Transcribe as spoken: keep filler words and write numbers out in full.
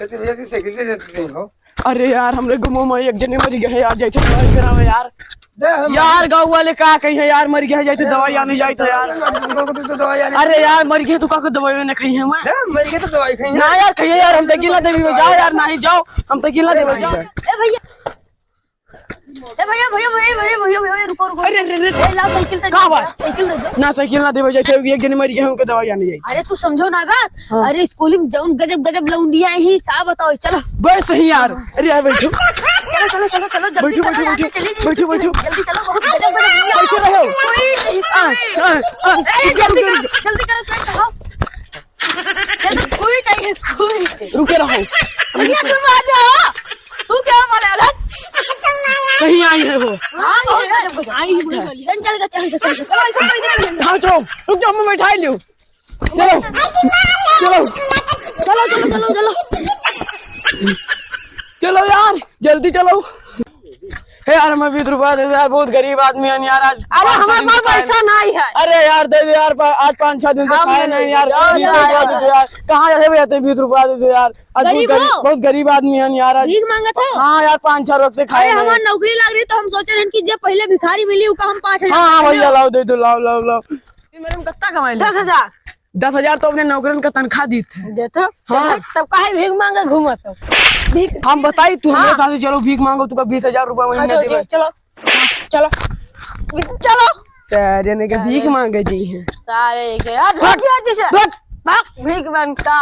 तो भैया, तू साइकिल दे देते हो। अरे यार, हमरे गाँव में एक जने मरि गए यार, जाइथे दवाई करावे यार। दे हम यार, गाँव वाले का कही है यार, मरि गए, जाइथे दवाई आने जाइथे यार। तुमको तो दवाई आने अरे यार, मरि गए तो का को दवाई में खाई है मैं? दे, मरि गए तो दवाई खाई है। ना यार, खाइए यार, हम तकिला देवी में जाओ यार, नहीं जाओ, हम तकिला देवी जाओ। ए भैया, ए भैया, भैया, भैया, रुको, रुको। अरे, अरे, अरे। ए, लाओ साइकिल तो का बात? साइकिल दे दो। ना, साइकिल ना देवे, जैसे एक जने मरि गए, उनके दवाई आने जाई। अरे, तू समझो ना बात। हाँ। अरे, स्कूल में जौन गजब, गजब लौंडिया ही, का बताओ, चलो। बस सही यार। अरे यार, बैठो। चलो, चलो, चलो, चलो, जल्दी बैठो, चलो, बैठो, यार, बैठो। चलिए, बैठो, जल्दी, बैठो। जल्दी चलो, बहुत गजब, गजब लौंडिया बैठे रहो। कोई नहीं, आ, कोई। आ, आ, ए, रुको, जल्दी रुको, करो, रुको। जल्दी करो, चल, चलो। ये तो कोई नहीं है, कोई। रुके रहो। भैया, तुम आ जाओ। तू क्या बोले अलग? कहीं आई है वो। हाँ, बहुत गजब, गजब। आई है, बोल, बोल। चल, चल, चल, चल, चल, चल। चलो, चलो, चलो, चलो। हाँ, चलो, रुक जाओ, मैं बैठा ही लियो। चलो, चलो, चलो, चलो, चलो। चलो यार, जल्दी चलो। हे यार, हमें बीस रुपया दे दो यार, बहुत गरीब आदमी है यार। आज अरे, पाँच छह हमारे दिन से पास खाए पैसा नहीं है। अरे यार, दे दो यार, पा-, आज पाँच छह दिन से हम खाए नहीं यार, यार, बीस रुपया यार। दे दो यार। कहाँ जाते भैया, ते बीस रुपया दे दो यार। आज बहुत गरीब गरीब, हो? बहुत गरीब आदमी है यार आज। भीख मांगत हो? हाँ यार, पाँच छह रोज से खाए अरे, नहीं। हमार नौकरी लाग रही तो हम सोचे रहन कि जे पहले भिखारी मिली, उका हम पाँच हजार हाँ, हाँ, रुपया भैया, दो। लाओ, दे दो, लाओ, लाओ, लाओ। मेरे में कितना कमाई लेते? दस हजार। दस हजार तो अपने नौकरन का तनख्वाह दीत है। देत हो? हाँ। तब काहे भीख मांगे घूमत हो? भीख हम बताई, तू हमरे हाँ। साथे चलो, भीख मांगो, तुका बीस हजार रुपया महीना हाँ, चलो, देबे। चलो, चलो, चलो। सारे ने के भीख मांगे जी हैं। सारे के, यार, भाग, भाग, भाग, भाग, भीख मांगता।